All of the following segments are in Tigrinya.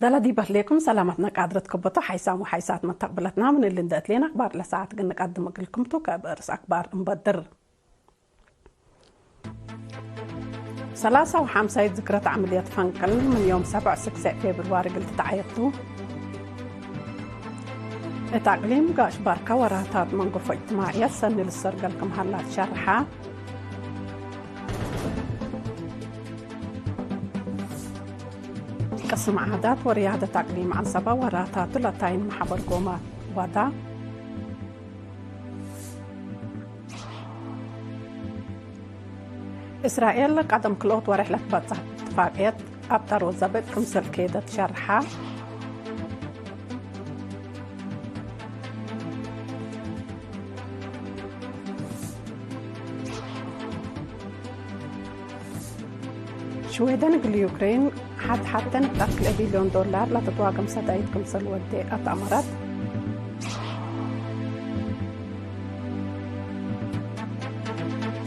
ዳላዲ በህሌኩም ሰላማትና ቃድረት ከቦቶ ሓይሳሙ ሓይሳት መታቅብለትና ምን እልን ደእትሌና ኣክባር ለሰዓት ግን ንቃድም እግልክምቱ ከብእርስ ኣክባር እንበድር። ሰላሳ ወሓምሳይት ዝክረት ዓመልየት ፈንቅል ምን ዮም ሰብዕ ስክሰዕ ፌብርዋሪ ግልቲ ተዓየቱ። እት ኣቅሊም ጋሽ ባርካ ወራታት መንጎፎ እጅትማዕየት ሰኒ ልሰርገል ክምሃላ ትሸርሓ። ቅስም ዓዳት ወርያደት ኣቅሊም ዓንሰባ ወራታቱ ለታይን ማሕበር ጎማ ዋዳ። እስራኤል ቀደም ክልኦት ወርሕ ለትበጽሕ እትፋቅየት ኣብ ጠሮ ዘብጥ ክምሰል ከየደት ሸርሓ። ሽዌደን እግል ዩክሬን ሓድ ሓተን እብጣት ክልኤ ቢልዮን ዶላር ላተትዋገም ሰዳይት ክምሰል ወዴ ኣተኣመራት።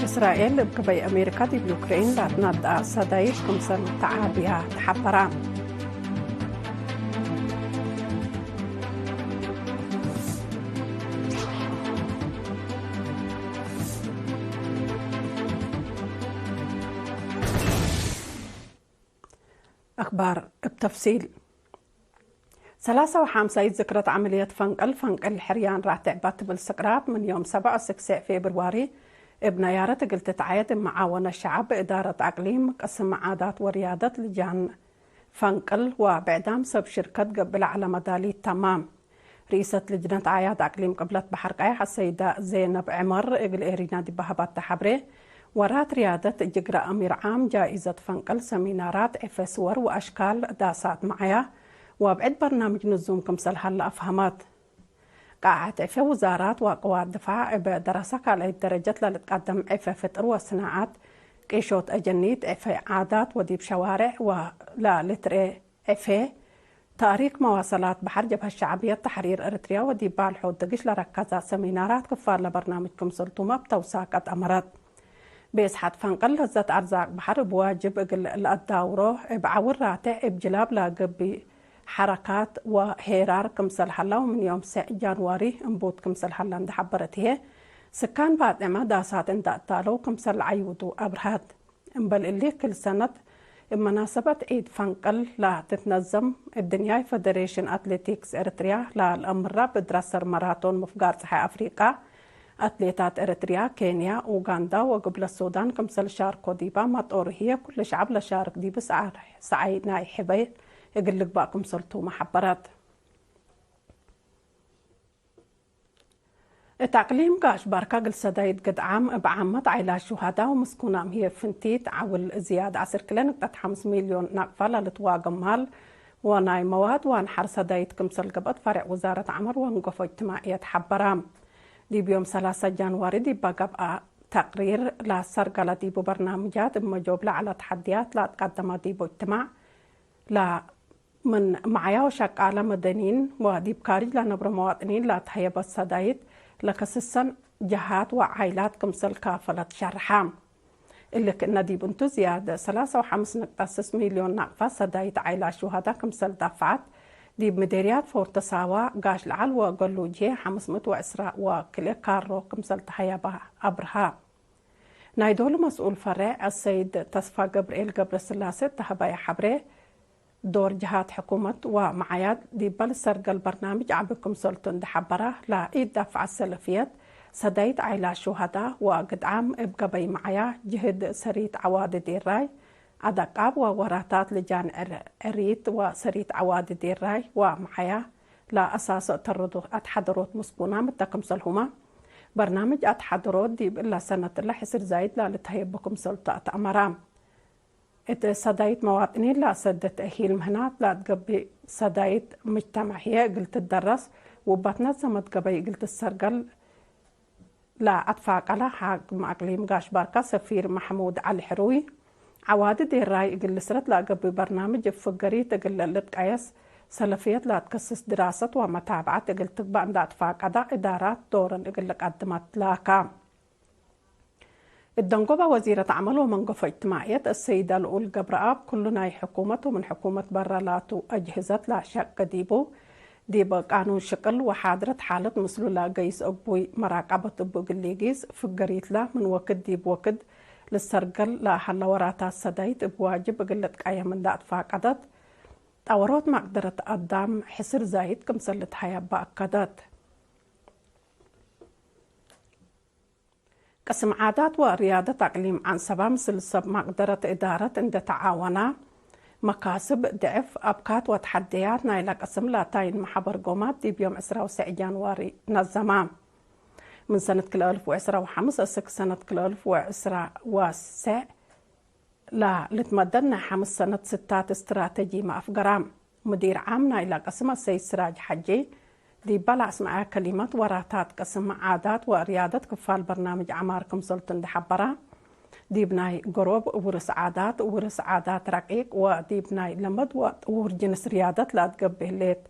እስራኤል እብ ገበይ ኣሜሪካ ዲብ ዩክሬን ላትናዳ ሰዳይት ክምሰል ተዓብያ ተሓበራ። ኣክባር እብ ተፍሲል። ሰላሳ ወሓምሳይት ዝክረት ዓመልየት ፈንቅል፣ ፈንቅል ሕርያን ራትዕ ባትብል ስቅራት ምን ዮም ሰብዕ ስክስዕ ፌብርዋሪ እብ ነያረት እግል ትትዓየድ መዓወነ ሸዓብ እዳረት ኣቅሊም ቅስም ዓዳት ወርያደት ልጃን ፈንቅል ወብዕዳም ሰብ ሽርከት ገብእ ለዓለ መዳሊት ተማም። ርኢሰት ልጅነት ዓያድ ኣቅሊም ቅብለት ባሕር ቀያሕ ኣሰይዳ ዜነብ ዕመር እግል ኤሪና ዲባህባት ተሓብሬ ወራት ርያደት ጅግራ ኣሚር ዓም ጃኢዘት ፈንቅል ሰሚናራት ዕፈ ስወር ወኣሽካል ዳሳት መዓያ ወብዕድ በርናምጅ ንዙም ክምሰል ሃለ ኣፍሃማት። ቃዓት ዕፈ ውዛራት ወቅዋት ድፋዕ እብ ደረሳ ካልኣይት ደረጀት ለልትቀደም ዕፈ ፍጥር ወስናዓት ቂሾት ኣጀኒት ዕፈ ዓዳት ወዲብ ሸዋርዕ ወለልትርኤ ዕፌ፣ ታሪክ መዋሰላት በሐር ጀብሀት ሸዕብየት ተሕሪር ኤረትርያ ወዲብ ባልሖ ድግሽ ለረከዛ ሰሚናራት ክፋል ለበርናምጅ ክምሰልቱም እብ ተውሳከት ኣመረት። ቤስሓት ፈንቅል ለዘት ኣርዛቅ በሐር እብ ዋጅብ እግል ለአዳውሮ እብ ዓውር ራትዕ እብ ጅላብ ለገብእ ሐረካት ወሄራር ክምሰል ሀላው ምን ዮም ሰዕ ጃንዋሪ እንቡት ክምሰል ሀላ እንደ ሐበረት ህዬ፣ ስካን ባጥዕመ ዳሳት እንደ እታለው ክምሰል ለዐይውዱ አብርሀት። እምበል እሊ፣ ክል ሰነት እብ መናሰበት ዒድ ፈንቅል ለትትነዘም፣ እድንያይ ፈደሬሽን ኣትሌቲክስ ኤረትርያ ለልአምራ ብድረሰር መራቶን ምፍጋር ጸሓይ ኣፍሪቃ፣ ኣትሌታት ኤረትርያ፣ ኬንያ፣ ኡጋንዳ ወግብለ ሱዳን ክምሰል ሻርኮ ዲባ መጦር ህዬ፣ ኩሉ ሸዕብ ለሻርክ ዲብ ሰዓይ ናይ ሕበር እግል ልግባእ ክምሰልቱ መሐበረት። እት ኣቅሊም ጋሽ ባርካ እግል ሰዳይት ግድዓም እብ ዓመት ዓይላ ሹሃዳ ወምስኩናም ህዬ ፍንቲት ዓውል ዝያድ ዓስር ክለ ንቅጠት ሓምስ ሚልዮን ናቅፋ ለልትዋገም ማል ወናይ መዋድ ወአንሓር ሰዳይት ክምሰል ገብአት ፈሬዕ ውዛረት ዐመር ወንገፎ እጅትማዕየት ሐበራ። ዲብ ዮም ሰላሳ ጃንዋሪ ዲባ ገብአ ተቅሪር ለሰርገለ ዲቡ በርናምጃት እብ መጆብ ለዐለ ተሐድያት ለአትቀደመ ዲቡ እጅትማዕ ለ ምን መዓያ ወሸቃለ መደኒን ወዲብ ካርጅ ለነብሮ መዋጥኒን ለአትሀየበት ሰዳይት ለከስሰን ጀሃት ወዓይላት ክምሰል ካፈለት ሸርሐ። እሊ ክእነ ዲብ እንቱ ዝያድ ሰላሳ ወሐምስ ንቅጠት ስስ ሚልዮን ናቅፋ ሰዳይት ዓይላ ሹሃዳ ክምሰል ዳፈዐት ዲብ ምዴርያት ፎርተ ሳዋ ጋሽ ለዓል ወገሉ ጅሄ ሐምስ ምእት ወዕስራ ወክልኤ ካሮ ክምሰል ተሀየባ አብርሃ። ናይ ዶሉ መስኡል ፈሬዕ አሰይድ ተስፋ ገብርኤል ገብረስላሴ እተሀበየ ሐብሬ፣ ዶር ጀሃት ሕኩመት ወመዓያት ዲበ ልሰርገል በርናምጅ ዐቢ ክምሰልቱ እንደ ሐበራ፣ ለኢዳፍዐት ሰለፍየት ሰዳይት ዓይላ ሹሃዳ ወግድዓም እብ ገበይ መዓያ ጅህድ ሰሪት ዐዋዲ ዴራይ፣ አደቃብ ወወራታት ልጃን ዕር-፣ ዕሪት ወሰሪት ዐዋዲ ዴራይ ወመዓያ ለአሳሰ ተረዶ አትሐደሮት ምስኩናም እተ ክምሰልሁመ፣ በርናምጅ አትሐደሮት ዲብ እለ ሰነት እለ ሕስር ዛይድ ለልትሀየቡ ክምሰልቱ አትአመራ። እት ሰዳይት መዋጥኒን ለአሰድት እሂል ምህናት ለአትገብእ ሰዳይት ምጅተመዕ ህዬ እግል ትደረስ፣ ውባትነት ዘመት ገበይ እግል ትሰርገል ለአትፋቀለ ሓክም አቅሊም ጋሽ ባርካ ሰፊር ማሕሙድ ዐሊ ሕሩይ፣ ዐዋዲ ዴራይ እግል ልስረት ለአገብእ በርናምጅ እብ ፍገሪት እግል ልትቀየስ፣ ሰለፍየት ለአትከስስ ድራሰት ወመታብዐት እግል ትግባእ እንደ አትፋቀዳ እዳራት ዶረን እግል ልቀድመት ላካ። እደንጎባ ወዚረት ኣዕመል ወመንገፎ እጅትማዕየት እሰይዳ ልኡል ገብረኣብ፣ ኩሉ ናይ ሕኩመት ወምን ሕኩመት በራ ላቱ ኣጅህዘት ላሸቅ ዲቡ፣ ዲብ ቃኑን ሽቅል ወሓድረት ሓለት ምስሉ ላገይስ እቡይ መራቀበት እቡ እግል ሊጊስ፣ ፍገሪትላ ምን ወክድ ዲብ ወክድ ልሰርገል ላሃላ ወራታት ሰዳይት እብ ዋጅብ እግል ልትቃየም እንዳ እትፋቀደት፣ ጣወሮት ማቅደረት ኣዳም ሕስር ዛይድ ክምሰል ልትሃያባ ኣከደት። ቅስም ዓዳት ወርያደት ኣቅሊም ዓንሰባ ምስል ሰብ ማቅደረት እዳረት እንደ ተዓወና፣ መካስብ ድዕፍ፣ ኣብካት ወተሓደያት ናይላ ቅስም ላታይን መሓበር ጎማት ዲብ ዮም ዕስራ ወሰዕ ጃንዋሪ ነዘማ። ምን ሰነት ክልተ ኣልፍ ወዕስራ ወሓምስ እስክ ሰነት ክልተ ኣልፍ ወዕስራ ወሰዕ ላ ልትመደድ ናይ ሓምስ ሰነት ስታት እስትራተጂ መኣፍገራ። ሙዲር ዓም ናይላ ቅስም ኣሰይድ ስራጅ ሓጂ ዲባ ለኣስመዐ ከሊመት፣ ወራታት ቅስም ዓዳት ወርያደት ክፋል በርናምጅ ዐማር ክምሰልቱ እንደ ሐበራ፣ ዲብ ናይ ገሮብ ውርስ ዓዳት፣ ውርስ ዓዳት ረቂቅ ወዲብ ናይ ለመድ ወጥውር ጅንስ ርያደት ለኣትገብእ ህሌት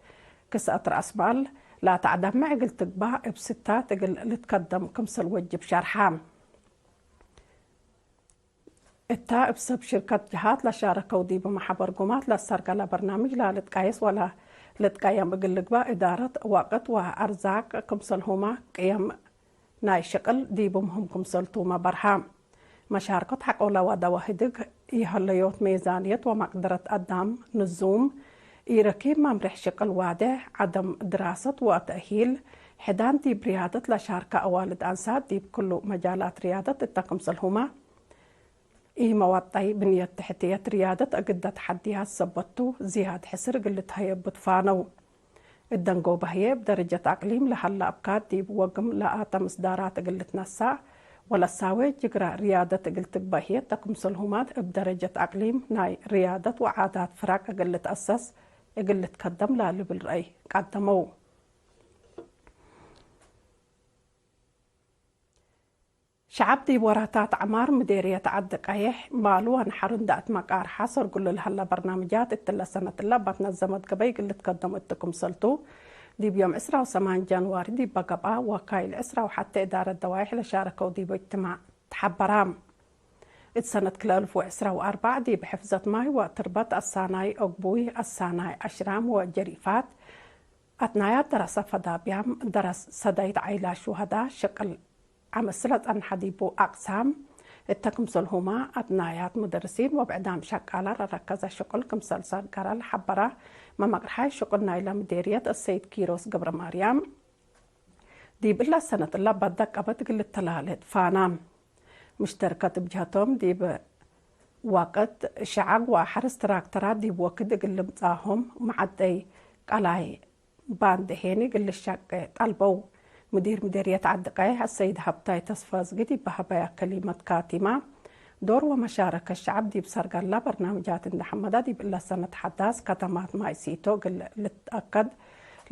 ክስአት ረአስማል ላተዕደመ እግል ትግባእ እብ ስታት እግል ልትከደም ክምሰል ወጅብ ሸርሓ። እታ እብ ሰብ ሽርከት ጀሃት ለሻረከው ዲብ መሓበር ጉማት ለሰርገለ በርናምጅ ላልትቃየስ ወላ ልትቀየም እግል ልግባእ እዳረት ወቅት ወአርዛቅ ክምሰልሁመ ቅየም ናይ ሽቅል ዲብ ምህም ክምሰልቱመ በርሃ። መሻርከት ሐቆላ ወደወ ህድግ ኢሀለዮት ሜዛንየት ወመቅደረት አዳም ንዙም ኢረኪብ መምርሕ ሽቅል ዋድሕ ዐደም ድራሰት ወተእሂል ሕዳን ዲብ ርያደት ለሻርከ አዋልድ አንሳት ዲብ ክሉ መጃላት ርያደት እተ ክምሰልሁመ ኢመዋጣይ ብንየት ትሕትየት ርያደት እግደ ተሐድያት ሰበቱ ዝያድ ሕስር እግል ልትሀየቡ ትፋነው። እደንጎ በህየ እብ ደረጀት አቅሊም ለሀላ እብካት ዲብ ወግም ለአተ ምስዳራት እግል ልትነሳእ ወለሳዌ ጅግረ ርያደት እግል ትግበእ ህየ እተ ክምሰልሁማት እብ ደረጀት አቅሊም ናይ ርያደት ወዓዳት ፍራቅ እግል ልትአሰስ እግል ልትከደም ላልብል ረአይ ቀደመው። ሸዐብ ዲብ ወራታት ዐማር ምዴርየት ዐዲ ቀይሕ ማሉ ወነሐሩ እንዳ እት መቃርሐ ሰርጉሉ ለሀለ በርናምጃት እትለ ሰነት እለ እባት ነዘመት ገበይ እግል ልትከደም እት ክምሰልቱ፣ ዲብ ዮም ዕስራ ወሰማን ጃንዋሪ ዲበ ገብአ ወካይል ዕስራ ወሐቴ እዳረት ደዋይሕ ለሻረከው ዲብ እጅትማዕ ተሐበራ። እት ሰነት ክልተ አልፍ ወዕስራ ወአርባዕ ዲብ ሕፍዘት ማይ ወትርበት አሳናይ ኦግቡይ አሳናይ አሽራም ወጀሪፋት አትናያት ደረሰ ፈዳብያም ደረስ ሰዳይት ዓይላ ሹሀዳ ሽቅል ዐመስ ለጸንሐ ዲቡ አቅሳም እተ ክምሰልሁማ አትናያት ሙደርሲን ወብዕዳም ሸቃላ ረረከዘ ሽቅል ክምሰል ሰርገረ ለሐበረ መመቅርሓይ ሽቅል ናይለ ምዴርየት አሰይድ ኪሮስ ገብረማርያም ዲብ እለ ሰነት እለ በደ ቀበት እግል ልተላለ ትፋና። ሙሽተርከት እብ ጀሀቶም ዲብ ወቅት ሸዐግ ወሐርስ ትራክተራት ዲብ ወክድ እግል ልምጻሆም መዐደይ ቀላይ ባንድ ሄኒ እግል ልሸቄ ጠልበው። ሙዲር ምዴርየት ዐዲ ቀይሕ አሰይድ ሀብታይ ተስፋዝጊ ዲብ በሀበያ ከሊመት ካቲማ፣ ዶር ወመሻረከት ሸዐብ ዲብ ሰርገላ በርናምጃት እንደ ሐመዳ ዲብ እለ ሰነት ሐዳስ ከተማት ማይ ሲቶ እግል ልትአከድ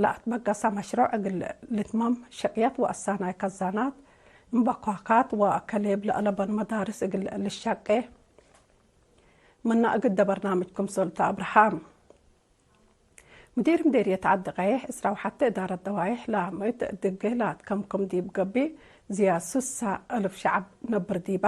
ለአትበገሰ መሽሮዕ እግል ልትመም ሸቅየት ወአሳናይ ከዛናት እምበኳካት ወከሌብ ለአለበን መዳርስ እግል ልሸቄ ምነ እግደ በርናምጅ ክምሰልቱ አብርሃም። ሙዲር ምዴርየት ዐዲ ቀይሕ ዕስራ ወሐቴ እዳረት ደዋይሕ ላምእት ድጌ ላትከምክም ዲብ ገብእ ዝያድ ስሳ እልፍ ሸዐብ ነብር ዲባ።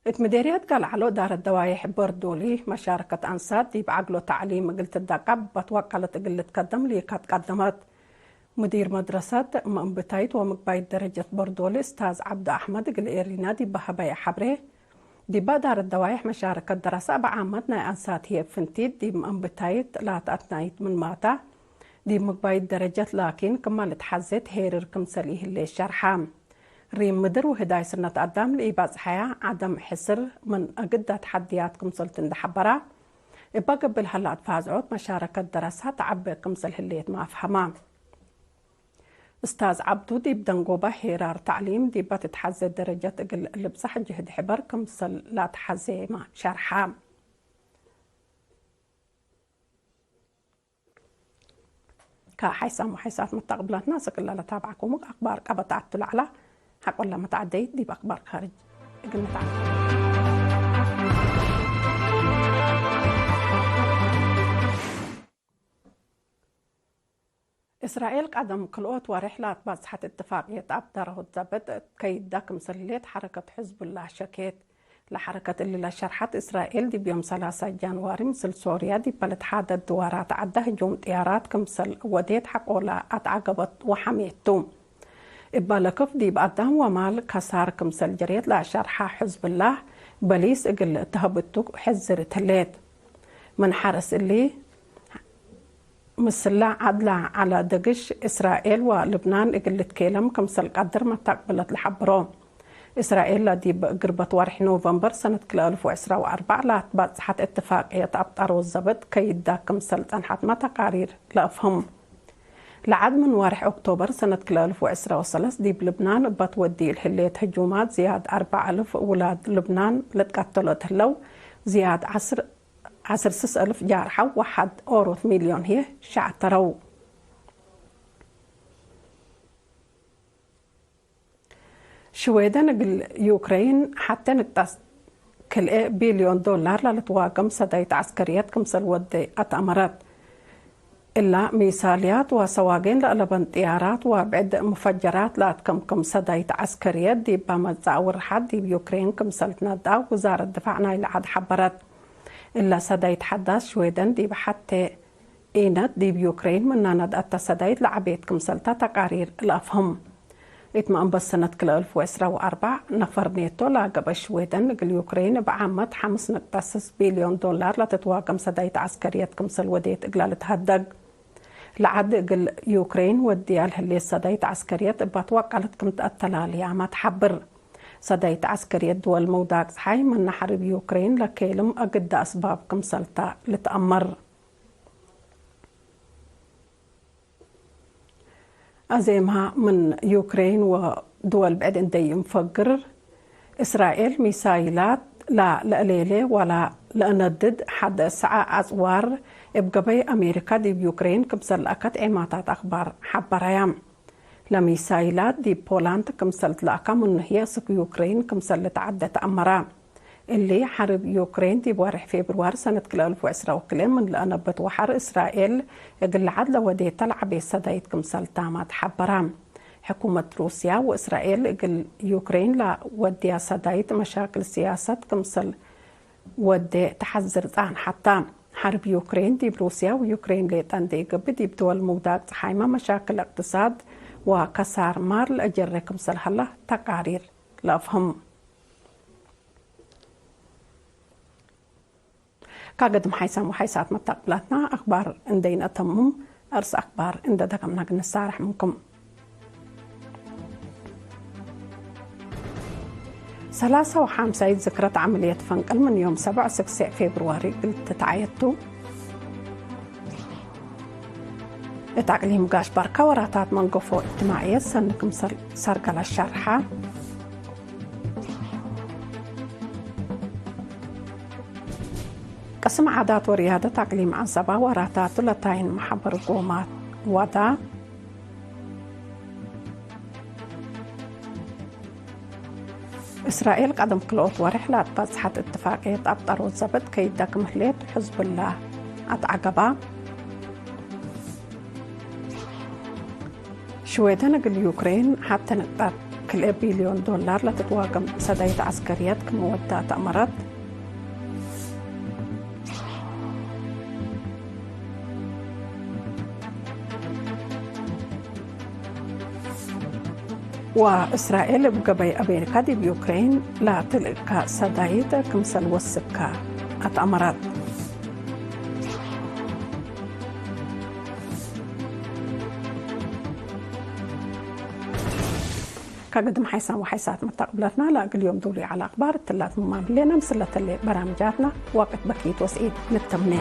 እት ምዴርየት ጋልዓሎ እዳረት ደዋይሕ በርዶሊ መሻረከት አንሳት ዲብ ዐግሎ ተዕሊም እግል ትደቀብ በትወቀለት እግል ልትከደም ሊካት ቀደመት። ሙዲር መድረሰት መእንብታይት ወምግባይት ደረጀት በርዶሊ እስታዝ ዐብዱ አሕመድ እግል ኤሪና ዲብ በሀበየ ሐብሬ፣ ዲብ እዳረት ደዋይሕ መሻረከት ደረሰ እብ ዓመት ናይ አንሳት ህዬ ፍንቲት ዲብ መእንብታይት ላትአትናይት ምንማታ፣ ዲብ ምግባይት ደረጀት ላኪን ክመ ልትሐዜት ሄርር ክምሰል ኢህሌ ሸርሐ። ሪም ምድር ውህዳይ ስነት አዳም ለኢባጽሐያ ዐደም ሕስር ምን አግዳ ተሐድያት ክምሰልቱ እንደ ሐበራ፣ እበ ገብእ ለሀላ አትፋዝዖት መሻረከት ደረሳ ተዐቤ ክምሰል ህሌት መአፍሀማ። እስታዝ ዐብዱ ዲብ ደንጎበ ሄራር ተዕሊም ዲበ ትትሐዜ ደረጀት እግል ልብጸሕ ጅህድ ሕበር ክምሰል ላትሐዜመ ሸርሐ። ከሓይሳም ወሓይሳት መታቅብላትና ስቅላ ለታብዓኩሙ አክባር ቀበጣት ለዐላ ሐቆላ መታዓደይት ዲብ አክባር ካርጅ እግል መታዓደ። እስራኤል ቀደም ክልኦት ወርሕ ላትባጽሓት እትፋቅየት ኣብ ዳራሁት ዘበጥ ከይዳ ክምሰል ህሌት ሓረከት ሕዝቡላ ሸኬት። ለሓረከት እሊ ለሸርሓት እስራኤል ዲብ ዮም ሰላሳ ጃንዋሪ ምስል ሶርያ ዲብ በለት ሓደ ድዋራት ዓዳ ህጁም ጥያራት ክምሰል ወዴት ሓቆላ ኣትዓገበት ወሓሜቱ። እባ ለክፍ ዲብ ኣዳም ወማል ከሳር ክምሰል ጀሬት ለሸርሓ ሕዝብላህ በሊስ እግል ተህብቱ ሕዝርት ህሌት። ምን ሓረስ እሊ ምስላ ዓድላ ዓላ ደግሽ እስራኤል ወልብናን እግል ልትኬለም ክምሰል ቀድር መታቅብለት ለሓብሮ። እስራኤል ለዲብ ግርበት ወርሒ ኖቨምበር ሰነት ክልተ ኣልፍ ወዕስራ ወኣርባዕ ላትባጽሓት እትፋቅየት ኣብ ጣሮ ዘበት ከይዳ ክምሰል ጸንሓት መተቃሪር ለእፍህም። ለዓድ ምን ወርሒ ኦክቶበር ሰነት ክልተ ኣልፍ ወዕስራ ወሰለስ ዲብ ልብናን እባት ወዲ ልህሌት ህጁማት ዝያድ ኣርባዕ ኣልፍ ውላድ ልብናን ልትቀተሎት ህለው ዝያድ ዓስር ዓስር ስስ ኣልፍ ጃርሓው ወሓድ ኦሮት ሚልዮን ህየ ሸዓተረው። ሽዌደን እግል ዩክሬን ሓተ ንቅጣስ ክልኤ ቢልዮን ዶላር ላልትዋገም ሰዳይት ዓስከርየት ክምሰል ወደ ኣትኣመረት። እላ ሚሳልያት ወሰዋጌን ለእለበን ጥያራት ወብዕድ ሙፈጀራት ለኣትከምክም ሰዳይት ዓስከርየት ዲባ መጻእ ውርሓት ዲብ ዩክሬን ክምሰል ትነድኣ ውዛረት ድፋዕ ናይ ለዓድ ሓበረት። እላ ሰዳይት ሓዳስ ሽዌደን ዲብ ሓቴ ኢነት ዲብ ዩክሬን ምናናድ ኣታ ሰዳይት ለዓቤት ክምሰልታ ተቃሪር ለኣፍህም። ኢትማ እምበስ ሰነት ክልተ ኣልፍ ወዕስራ ወኣርባዕ ነፈር ኔቶ ላገበ ሽዌደን እግል ዩክሬን ብዓመት ሓምስ ነጥቢ ስስ ቢልዮን ዶላር ለትትዋገም ሰዳይት ዓስከርየት ክምሰል ወዴት እግላ ልትሃደግ። ለዓድ እግል ዩክሬን ወድያ ለህሌት ሰዳይት ዓስከርየት እባት ዋቃለት ክምት ኣተላልያ ማትሓብር። ሰዳይት ዓስከርየት ድወል መውዳቅ ፀሓይ መናሓርብ ዩክሬን ለኬልም ኣግዳ ኣስባብ ክምሰልታ ልትኣመር። ኣዜማ ምን ዩክሬን ወድወል ብዕድ እንደይ እንፈግር፣ እስራኤል ሚሳይላት ላ ለእሌሌ ዋላ ለእነድድ ሓደ ሰዓ ኣጽዋር እብ ገበይ ኣሜሪካ ዲብ ዩክሬን ክምሰል ለኣከት ዔማታት ኣኽባር ሓበራያ። ለሚሳይላት ዲብ ፖላንድ ክምሰል ትለኣካ ምኑ ህየ ስክ ዩክሬን ክምሰል ልትዓደ ተኣመራ። እሊ ሓርብ ዩክሬን ዲብ ወርሕ ፌብርዋሪ ሰነት ክልተ ኣልፍ ወዕስራ ወክልኤ ምን ለአነበት ወሓር እስራኤል እግል ለዓድ ለወዴታ ለዓቤት ሰዳይት ክምሰል ታማ ተሓበራ። ሕኩመት ሩስያ ወእስራኤል እግል ዩክሬን ለወድያ ሰዳይት መሻክል ስያሰት ክምሰል ወዴ ተሓዝር ጻንሓታ። ሓርብ ዩክሬን ዲብ ሩስያ ወዩክሬን ሌጠ እንዴ ገብእ ዲብ ድወል ምውዳቅ ጸሓይማ መሻክል እቅትሳድ ወከሳር ማል ለአጀረ ክምሰል ሀላ ተቃሪር ለአፍህም። ካገድም ሓይሳም ወሓይሳት መታቅብላትና ኣኽባር እንደይነተምም እርስ ኣኽባር እንደ ደገምና ግንሳራሕ ምንኩም። ሰላሳ ወሓምሳይ ዝክረት ዓመልየት ፈንቅል ምን ዮም ሰብዕ ስክስዕ ፌብርዋሪ ግልትተዓየቱ። እት ኣቅሊም ጋሽ ባርካ ወራታት መንገፎ እትማዕየት ሰንክም ሰርገላ ሸርሓ። ቅስም ዓዳት ወርያደት ኣቅሊም ዓንሰባ ወራታቱ ለታይን መሓበር ጎማት ዋዳ። እስራኤል ቀደም ክልኦት ወርሕ ላትባጽሓት እትፋቅየት ኣብ ጠሮት ዘበጥ ከይዳ ክምህሌት ሕዝብላ ኣትዓገባ። ሽዌደን እግል ዩክሬን ሓብተ ነጥብ ክልኤ ቢልዮን ዶላር ለትትዋገም ሰዳይት ዓስከርያት ክምወዳ ተእመረት። ወእስራኤል እብ ገበይ ኣሜሪካ ዲብ ዩክሬን ላትልእካ ሰዳይት ክምሰል ወስካ ኣትኣመራት። ካገድም ሓይሳን ወሓይሳት መታቅብላትና ለእግል ዮም ዱሉ ዓላ ኣኽባር እትላት ምማም ህሌና ምስለተሌ በራምጃትና ዋቅት በኪት ወስዒድ ንተምኔ።